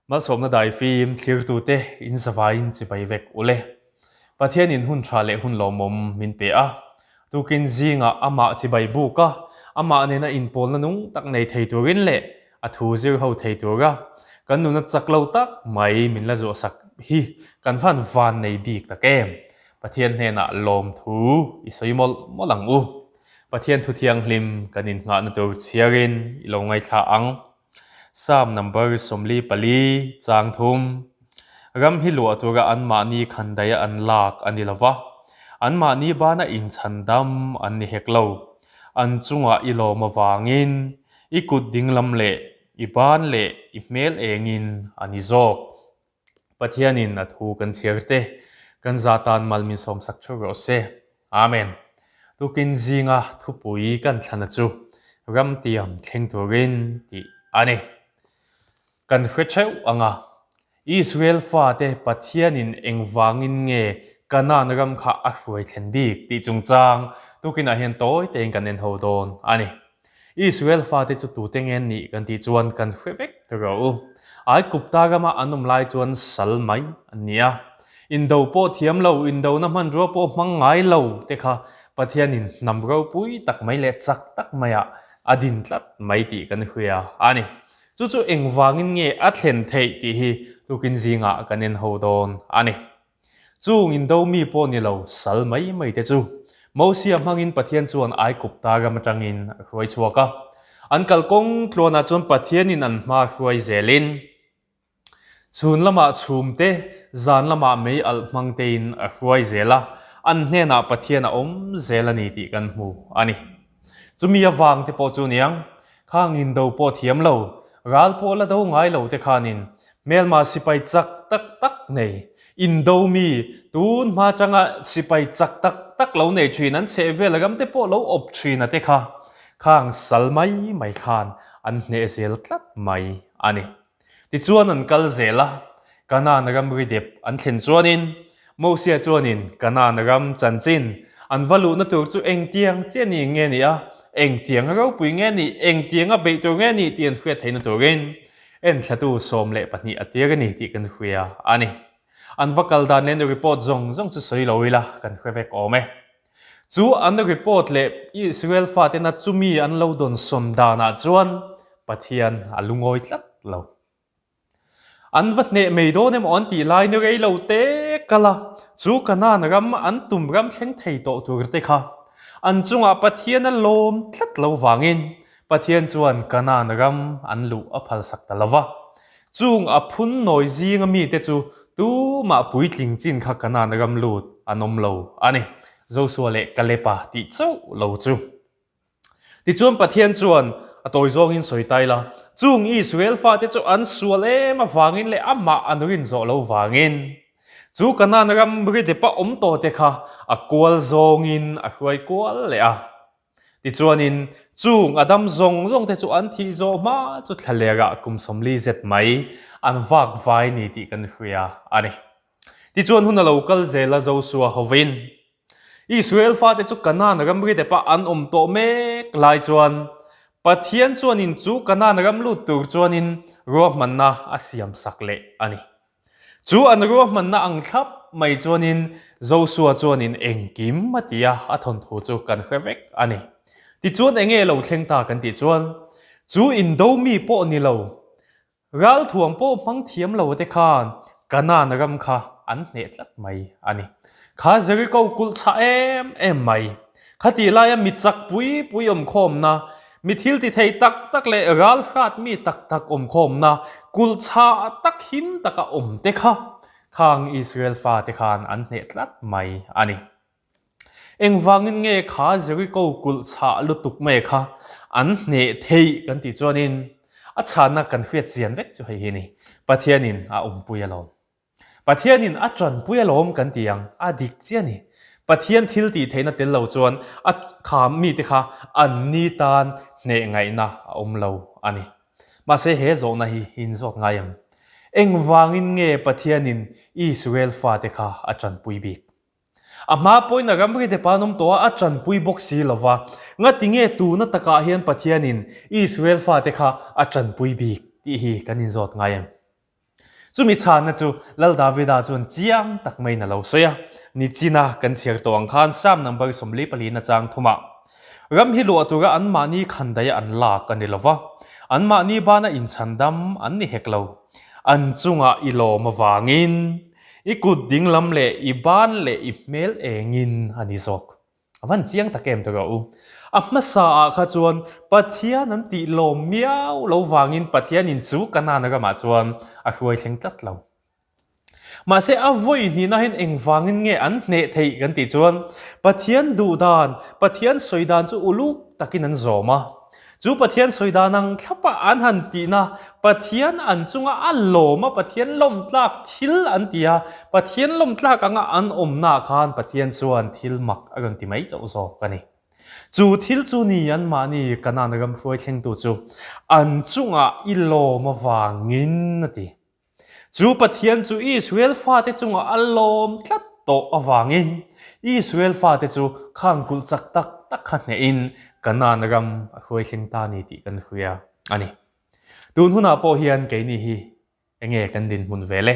Malsawmna daifim thlirtute in zavaiin chibai vek ule. Pathianin hun tha leh hun lawmawm min pe a. Tukin zingah amah chibai buk a, amah nena inpawlna nung tak nei thei turin leh a thu zir ho thei tura kan nuna chak lo tak mai min la zuahsak hi kan van van nei bik tak em? Pathian hnenah lawmthu i sawi mawlh mawlh ang u. Pathian thu thianghlim kan innghahna tur chhiarin i lo ngaithla ang. Psalm number 44 chang thum. Ram hi luah tura anmahni khandaia an lak a ni lo va, anmahni bana inchhandam an ni hek lo. An chungah i lawm avangin i kut dinglam leh i ban leh i hmel engin a ni zawk. Pathianin a thu kan chhiar te, kan za tan mal min sawmsak theuh rawh se. Amen. Tukin zinga thupui kan thlana chu ramtiam thleng turin tih a ni. Kan hre theuh ang a, Israel fate Pathianin engvangin nge Kanaan ram kha a hruai thlen bik tih chungchang tukinah hian tawi tein kan en ho dawn a ni. Israel fate chu tute nge an nih kan tih chuan kan hre vek ta rawh u. Aigupta rama an awm lai chuan sal mai an ni a. Indo pawh thiam lo, indona hmanrua pawh hmang ngai lo te kha Pathianin hnam ropui tak mai leh chak tak maiah a din tlat mai tih kan hria a ni. Chu chu engvangin nge a thlen theih tih hi tukin zingah kan en ho dawn a ni. Chung indo mi pawh ni lo sal mai mai te chu Mosia hmangin Pathian chuan Aigupta ram atangin a hruai chhuak a. An kalkawng tluanah chuan Pathianin an hma hruai zelin chhun lamah chhum te, zan lamah mei alh hmang tein a hruai zel a, an hnenah Pathian a awm zel a ni tih kan hmu a ni. Chumi avang te pawh chu niang, khang indo pawh thiam lo, ral pawh la do ngai lo te khanin hmelma sipai chak tak tak nei, indo mi tun hma atanga sipai chak tak tak lo nei thin an chheh vel ram te pawh lo awp thin a te kha, khang sal mai mai khan an hneh zel tlat mai a ni. Tichuan an kal zel a, Kanaan ram ridep an thlen chuanin Mosia chuanin Kanaan ram chanchin an va luhna tur chu engtiang chiah ni nge ni a, engtiang ropui nge ni, engtianga beih tur nge ni tih an hriat theihna turin enthlatu 12 a tir a ni tih kan hria a ni. An va kal dan leh report zawng zawng chu sawi lo ila kan hre vek awm e. Chu an report leh Israel fatena chumi an lo dawnsawn danah chuan Pathian a lungawi tlat lo. An va hneh mai dawn emaw an tih lai ni rei lo te kal a, chu Kanaan ram an tum ram thleng thei tawh tur te kha an chungah Pathian a lawm tlat lo vangin Pathian chuan Kanaan ram an luh a phalsak ta lo va. Chung a phun nawi zinga mite chu tumah puitling chin kha Kanaan ram lut an awm lo a ni, Josua leh Kaleba tih chauh lo chu. Tichuan Pathian chuan a tawi zawngin sawi tai la, chung Israel fate chu an sual em avangin leh amah an rin zawh lo vangin, chu Kanaan ram ridepa awm tawh te kha a kual zawngin a hruai kual leh a. Tichuanin chung a dam zawng zawng te chu an thih zawh hma chu thlalerah kum 40 zet mai an vak vai ni tih kan hria a ni. Tichuan hun a lo kal zel a Josua hovin Israel fate chu Kanaan ram ridep-ah an awm tawh mek lai chuan Pathian chuanin chu Kanaan ram lut tur chuanin ruahmanna a siamsak leh a ni. Chu an ruahmanna ang thlap mai chuanin Josua chuanin engkim a ti a, a thawnthu chu kan hre vek a ni. Tichuan enge lo thleng ta kan tih chuan chu indo mi pawh ni lo Ralthuam pawh hmang thiam lo te khan Kanaan ram kha an hneh tlat mai a ni. Kha Jeriko kulh chhah em em mai. Khatih laia mi chak pui pui awmkhawmna, mi thil ti thei tak tak leh ral hrat mi tak tak awmkhawmna kulh chhah tak him taka awm te kha khang Israel fate khan an hneh tlat mai a ni. Engvangin nge kha Jeriko kulh chhah lutuk mai kha an hneh theih kan tih chuanin a chhanna kan hriat chian vek chu hei hi ni, Pathianin a awmpui alawm. Pathianin a tanpui alawm kan ti ang, a dik chiah a ni. Pathian thil tih theihna tel lo chuan a kha mite kha an ni tan hneh ngaihna a awm lo a ni. Mahse he zawhna hi inzawt ngai em? Engvangin nge Pathianin Israel fate kha a tanpui bik? A hma pawhin a ramri te pan awm tawh a, a tanpui bawk si lo va. Ngati nge tuna takah hian Pathianin Israel fate kha a tanpui bik tih hi kan inzawt ngai em? Chumi chhanna chu Lal Davida chuan chiang tak maiin a lo sawi a, Nichina kan chhiar tawh ang khan Psalm number 44 na chang thumah, Ram hi luah tura anmahni khandaia an lak a ni lo va, anmahni bana inchhandam an ni hek lo. An chungah i lawm avangin i kut dinglam leh i ban leh i hmel engin a ni zawk. A van chiang tak em tawh u. A hmasa ah kha chuan Pathian an tih lawm miau lo vangin Pathianin chu Kanaan ramah chuan a hruai thleng tlat lo. Mahse a vawi hnihna hian engvangin nge an hneh theih kan tih chuan Pathian duh dan, Pathian sawi dan chu uluk takin an zawm a. Chu Pathian sawi dan ang thlapa an han tihna, Pathian an chunga a lawm a, Pathian lawmtlak thil an ti a, Pathian lawmtlak anga an awmnaah khan Pathian chuan thil mak a rawn ti mai chauh zawk a ni. Chu thil chu ni anmahni Kanaan ram hruai thlengtu chu an chungah i lawm avangin a ti. Chu Pathian chu Israel fate chungah a lawm tlat tawh avangin Israel fate chu khang kulh chak tak tak kha hnehin Kanaan ram a hruai thleng ta ni tih kan hria a ni. Tun hunah pawh hian keini hi enge kan dinhmun ve le?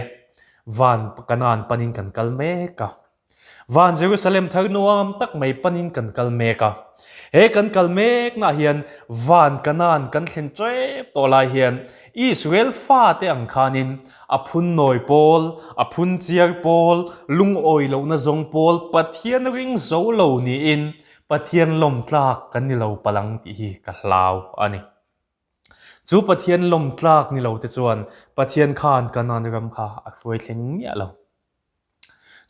Van Kanaan panin kan kal mek a. Van Jerusalem thar nuam tak mai panin kan kal mek a. He kan kal meknaah hian van Kanaan kan thlen ṭep tawh lai hian Israel fate ang khanin a phun nawi pawl, a phun chiar pawl, lungawi lohna zawng pawl Pathian ring zo lo niin Pathian lawmtlak kan ni lo palh ang tih hi ka hlau a ni. Chu Pathian lawmtlak ni lo te chuan Pathian khan Kanaan ram kha a hruai thleng miah lo.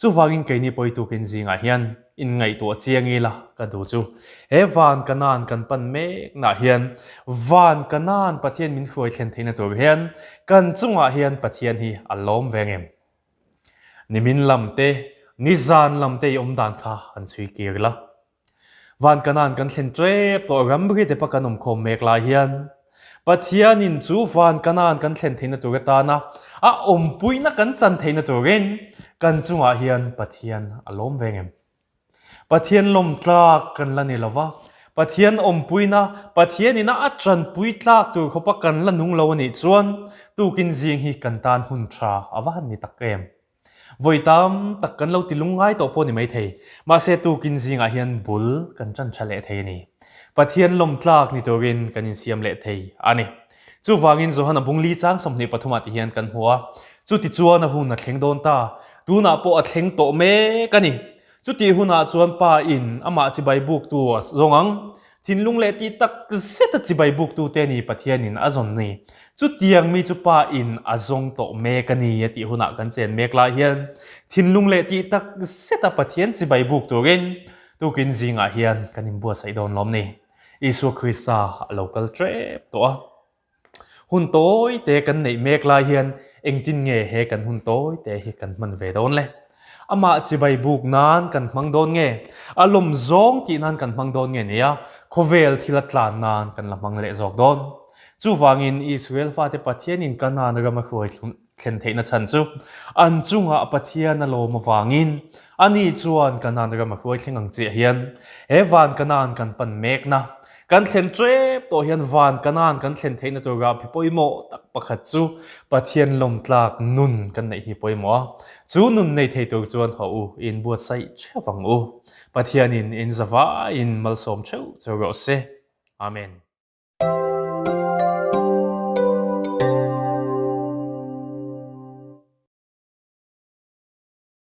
Chuvangin keini pawitukin zingah hian inngaihtuah chiang ila ka duh chu. He van Kanaan kan pan meknaah hian van Kanaan Pathian min hruai thlen theihna tur hian kan chungah hian Pathian hi a lawm ve ngem. Nimin lam te, nizan lam te i awm dan kha han chhui kir la. Van Kanaan kan thlen ṭep tawh ramri te pa kan awm khawm mek lai hian Pathianin chu van Kanaan kan thlen theihna tur atana a awmpuina kan chan theihna turin kan chungah hian Pathian a lawm ve ngem. Pathian lawmtlak kan la ni lova, Pathian awmpuina, Pathianina a chanpui tlak tur khawpa kan la nung lo a nih chuan tukin zing hi kan tan hun ṭha a va han ni tak em. Vawi tam tak kan lo ti lungngai tawh pawh ni maithei. Mahse tukin zingah hian bul kan ṭan ṭha leh thei a ni. Pathian lawmtlak ni turin kan insiam leh thei a ni. Chuvangin Johana bungli chang 23 ah ti hian kan hmu a, Chutichuan a hun a thleng dawn ta, tunah pawh a thleng tawh mek a ni. Chutih hunah chuan Pa in amah chibai buktu a zawng ang. Thinlung leh tih tak zeta chibai buktute ni Pathianin a zawn ni. Chutiang mi chu Pa in a zawng tawh mek a ni a tih hunah kan chen mek lai hian thinlung leh tih tak zeta Pathian chibai buk turin tukin zingah hian kan inbuatsaih dawn lawm ni. Isua Krista a lo kal tep tawh a. Hun tawi te kan neih mek lai hian engtin nge he kan hun tawi te hi kan hman ve dawn le? Amah chibai buk nan kan hmang dawn nge? A lawm zawng tih nan kan hmang dawn nge nia khawvel thil a tlan nan kan la hmang leh zawk dawn? Chuvangin Israel fate Pathianin Kanaan ram a hruai thlen theihna chhan chu an chungah Pathian a lawm avangin ani chuan Kanaan ram a hruai thleng ang chiah hian he van Kanaan kan pan mekna kan thlen ṭep tawh hian van Kanaan kan thlen theihna tur ah pawimawh tak pakhat chu Pathian lawmtlak nun kan neih hi pawimawh a, chu nun nei thei tur chuan haw u in buatsaih ṭheuh ang u. Pathianin in zavaiin malsawm ṭheuh chu rawh se. Amen.